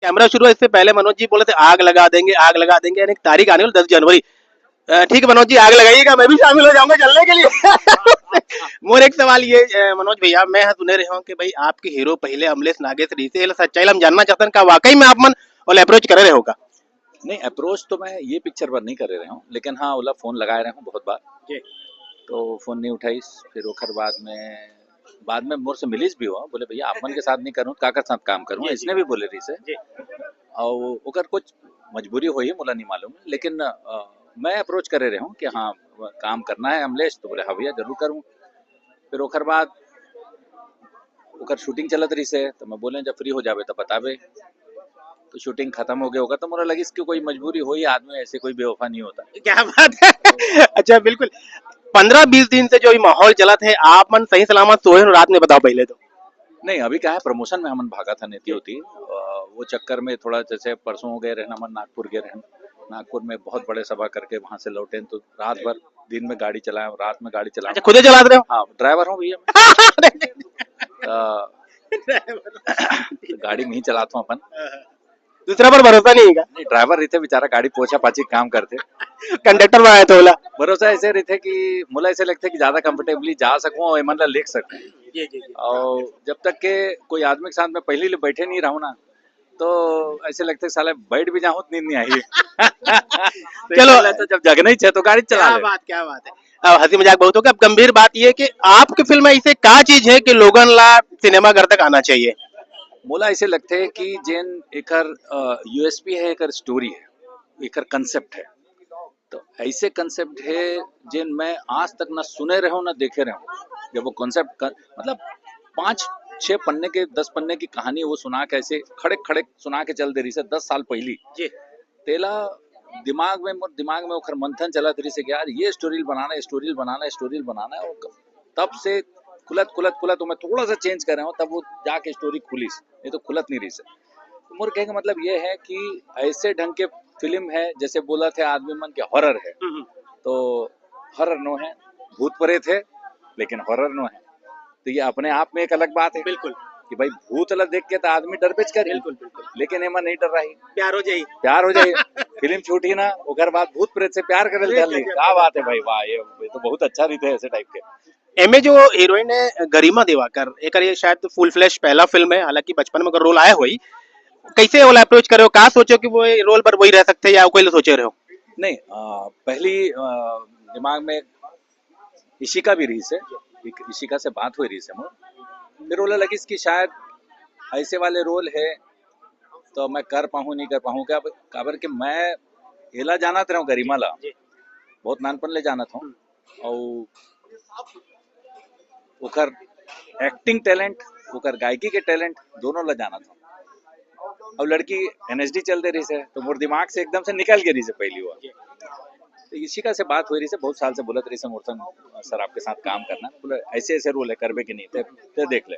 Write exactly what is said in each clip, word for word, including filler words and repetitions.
Camera शुरू है, इससे पहले मनोज जी बोले थे, "आग लगा देंगे, आग लगा देंगे," यानी तारीख आने वाली दस जनवरी। अ, ठीक है मनोज जी, आग लगाइएगा, मैं भी शामिल हो जाऊंगा जलने के लिए। मोर एक सवाल ये, अ, मनोज भैया, मैं ह सुने रहे हूँ कि भाई आपके हीरो पहले अमलेश नागेश रहिसे, एला सच्चाई ला हम जानना चाहतन, का वाकई में आप मन ओला अप्रोच करे रहे हो का? नहीं, अप्रोच तो मैं ये पिक्चर पर नहीं करे रहे हूँ, लेकिन हाँ, ओला फोन लगाए रहे हूँ बहुत बार। जी। तो फोन नहीं उठाइस, फिर ओखर बाद में, बाद में मोर से मिलिस भी हुआ, बोले, "भैया, आप मन के साथ नहीं करूँ, काकर साथ काम करूँ?" जी, जी। इसने भी बोले रहिसे। जी। और ओकर कुछ मजबूरी होही, मोला नहीं मालूम, लेकिन, अ, मैं अप्रोच करे रहे हूँ कि हाँ, काम करना है अमलेश, तो बोले, "हाँ भैया, जरूर करूँ।" फिर ओकर बाद ओकर शूटिंग चलत रहिसे, तो मैं बोले, "जब फ्री हो जाबे, तब बताबे।" तो शूटिंग खत्म हो गया होगा, तो मोला लगिस कि कोई मजबूरी होही, आदमी ऐसे कोई बेवफा नहीं होता। क्या बात है। अच्छा, बिल्कुल। पंद्रह बीस दिन से जो ये माहौल चलत है, आप मन सही सलामत सोए हो रात में, बताओ पहले तो। नहीं, अभी क्या है, प्रमोशन में हमन भागत हन एती ओती। अ, वो चक्कर में थोड़ा, जैसे परसों गए रहन हमन नागपुर गए रहन, नागपुर में बहुत बड़े सभा करके वहाँ से लौटेन, तो रात भर, दिन में गाड़ी चलाए, रात में गाड़ी चलाए। अच्छा, खुदे चलात रहे हो? हाँ, ड्राइवर हूँ भैया मैं। अ, गाड़ी मैं ही चलाता हूँ अपन। दूसरा पर भरोसा नहीं है का? नहीं, ड्राइवर रहिथे बेचारा, गाड़ी पोछा पाछी काम करथे। कंडक्टर बनाए तो ओला। भरोसा ऐसे रहिथे कि मोला ऐसे लगथे कि ज्यादा कंफर्टेबली जा सकूं और एमन ला लेग सकूं। जी, जी, जी। और जब तक के कोई आदमी के साथ मैं पहली ले बैठे नहीं रहूं ना, तो ऐसे लगथे साले बैठ भी जाऊं तो नींद नहीं आई। तो चलो। इसलिए तो जब जगना ही है तो गाड़ी चला क्या ले। बात, क्या बात है। अब हंसी मजाक बहुत हो गया, अब गंभीर बात ये है कि आपकी फिल्म में ऐसे का चीज है कि लोगन ला सिनेमा घर तक आना चाहिए? मोला ऐसे लगथे कि जेन एकर, अ, यूएसपी है, एकर स्टोरी है, एकर कॉन्सेप्ट है, तो ऐसे कॉन्सेप्ट है जेन मैं आज तक ना सुने रहे हूँ ना देखे रहे हूँ। जब वो कॉन्सेप्ट कर, मतलब पाँच छः पन्ने के, दस पन्ने की कहानी वो सुना के, ऐसे खड़े खड़े सुना के चल दे रहिसे दस साल पहली। जी। तेला दिमाग में, मोर दिमाग में ओखर मंथन चलत रहिसे कि यार ये स्टोरी बनाना है, स्टोरी बनाना है, स्टोरी बनाना है। और तब से खुलत खुलत खुलत मैं थोड़ा सा चेंज करे हूँ, तब वो जाके स्टोरी खुलिस, नहीं तो खुलत नहीं रहिसे। तो मोर कहे का मतलब ये है कि ऐसे ढंग के फिल्म है, जैसे बोलथे आदमी मन के हॉरर है, हम्म, हम्म। तो हॉरर नो है, भूत प्रेत है, लेकिन हॉरर नो है। तो ये अपने आप में एक अलग बात है। बिल्कुल। कि भाई, भूत ला देख के तो आदमी डरबेच करही। बिल्कुल, बिल्कुल। लेकिन एमा नहीं डर्राही। प्यार हो जाही। प्यार हो जाही। फिल्म छूटही ना, ओकर बाद भूत प्रेत से प्यार करे ले धर ली। क्या बात है भाई, वाह, ये, ये तो बहुत अच्छा रहिथे ऐसे टाइप के। एमे जो हीरोइन है गरिमा दिवाकर, एकर ये शायद फुल फ्लेश पहला फिल्म है, हालांकि बचपन में ओकर रोल आए होही। कैसे ओला अप्रोच करे हो, का सोचे हो कि वो ये रोल पर वही रह सकथे या कोई सोचे रहे हो? नहीं, अ, पहली, अ, दिमाग में इशिका भी रहिसे, एक इशिका से बात होए रहिसे मोर। फिर ओला लगिस कि शायद ऐसे वाले रोल है, तो मैं कर पाहूँ, नहीं कर पाहूँ, क्या, काबर कि मैं एला जानत रहे हूँ, गरिमा ला, जी। बहुत नानपन ले जानत हूँ। हम्म। और ओकर एक्टिंग टैलेंट, ओकर गायकी के टैलेंट, दोनों ला जानत हूँ। और लड़की एनएसडी चल दे रहिसे, तो मोर दिमाग से एकदम से निकल गे रहिसे पहली बार। तो इशिका से बात होए रहिसे, बहुत साल से बोलत रहिसे मोर संग, "सर, आपके साथ काम करना है।" बोले, "ऐसे ऐसे रोल है, करबे कि नहीं, ते, ते देख ले।"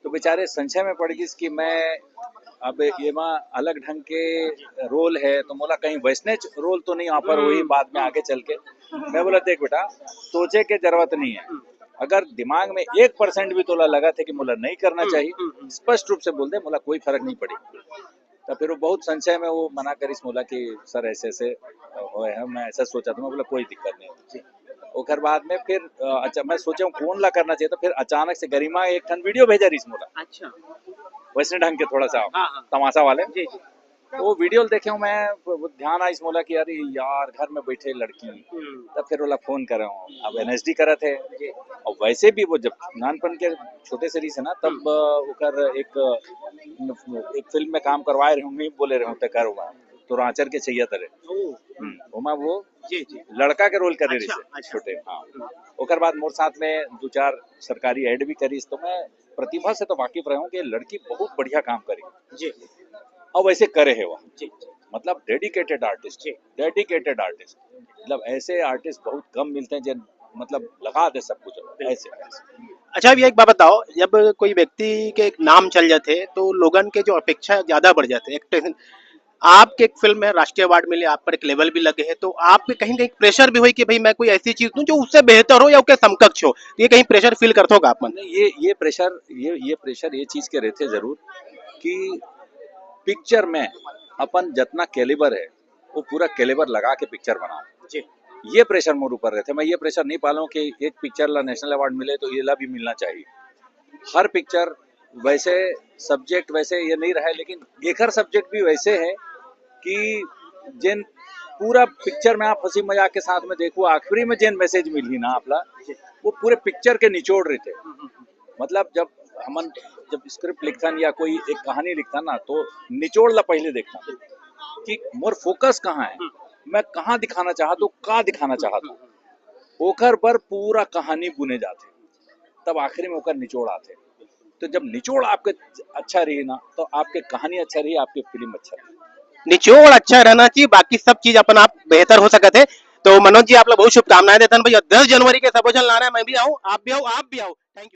तो बेचारे संशय में पड़ गिस कि मैं, अब एमा अलग ढंग के रोल है, तो मोला कहीं वैसनेच रोल तो नहीं ऑफर होही बाद में आगे चल के। मैं बोला, "देख बेटा, सोचे के जरूरत नहीं है, अगर दिमाग में एक परसेंट भी तोला लगथे कि मोला नहीं करना चाहिए, स्पष्ट रूप से बोल दे, मोला कोई फर्क नहीं पड़ी।" तो फिर वो बहुत संशय में वो मना करिस मोला कि "सर, ऐसे ऐसे होए है, मैं ऐसा सोचा था।" मैं बोला, "कोई दिक्कत नहीं।" ओकर बाद में फिर, अ, अच्छा, मैं सोचे हूँ कौन ला करना चाहिए, तो फिर अचानक से गरिमा एक ठन वीडियो भेजे रहिस मोला। अच्छा। वैसने ढंग के थोड़ा सा हाँ, हाँ। तमाशा वाले। जी, जी। वो वीडियो देखे हूँ मैं, वो ध्यान आइस मोला कि अरे यार, घर में बैठे लड़की। हम्म। तब फिर ओला फोन करे हूँ, अब एनएसडी करत है। जी। और वैसे भी वो जब नानपन के छोटे से रहिसे ना, तब, हम्म। अ, ओकर एक, एक फिल्म में काम करवाए रहे हूँ, नहीं बोले रहे हूँ, "ते कर ओमा, तोर आंचर के छैया तरे।" ओ। हम्म, ओमा वो जी, जी। लड़का के रोल करे अच्छा, रहिसे, अच्छा। छोटे, हाँ। हम्म। ओकर बाद मोर साथ में दो चार सरकारी एड भी करिस, तो मैं प्रतिभा से तो वाकिफ रहे हूँ कि लड़की बहुत बढ़िया काम करी। जी। और वैसे करे है वो। जी। मतलब डेडिकेटेड आर्टिस्ट, जी। Dedicated artist. मतलब ऐसे आर्टिस्ट बहुत कम मिलते हैं जिन, मतलब लगा दे सब कुछ, बिल्कुल। ऐसे, ऐसे। अच्छा, अब ये एक बात बताओ, जब कोई व्यक्ति के एक नाम चल जाथे, तो लोगन के जो अपेक्षा ज्यादा बढ़ जाथे, एक्सपेक्टेशन, आपके एक फिल्म में राष्ट्रीय अवार्ड मिले, आप पर एक लेबल भी लगे है, तो आप पे कहीं ना कहीं प्रेशर भी होई कि भाई मैं कोई ऐसी चीज दूं जो उससे बेहतर हो या उसके समकक्ष हो, तो ये कहीं प्रेशर फील करते हो आप मन? नहीं, ये, ये प्रेशर, ये, ये प्रेशर ये चीज के रहिथे जरूर कि पिक्चर में अपन जतना कैलिबर है, वो पूरा कैलिबर लगा के पिक्चर बनाओ। ये प्रेशर मोर ऊपर रहते। मैं ये प्रेशर नहीं पालूं कि एक पिक्चर ला नेशनल अवार्ड मिले तो ये ला भी मिलना चाहिए। हर पिक्चर वैसे, सब्जेक्ट वैसे ये नहीं रहा है, लेकिन एकर सब्जेक्ट भी वैसे है कि जिन पूरा पिक्चर में आप हंसी मजाक के साथ में देखो, आखिरी में जेन मैसेज मिलही ना आपला, वो पूरे पिक्चर के निचोड़ रहिथे। मतलब जब हमन, जब स्क्रिप्ट लिखथन या कोई एक कहानी लिखथन ना, तो निचोड़ ला पहले देखथन कि मोर फोकस कहाँ है, मैं कहाँ दिखाना चाहत हूँ, का दिखाना चाहत हूँ, ओकर बर पूरा कहानी बुने जाथे, तब आखिरी में ओकर निचोड़ आथे। तो जब निचोड़ आपके अच्छा रही ना, तो आपके कहानी अच्छा रही, आपकी फिल्म अच्छा रही। निचोड़ अच्छा रहना चाहिए, बाकी सब चीज अपन आप बेहतर हो सकत है। तो मनोज जी, आप लोग बहुत शुभकामनाएं देथन भैया। दस जनवरी के सबो झन लाना है, मैं भी आऊँ, आप भी आओ, आप भी आओ। Thank you.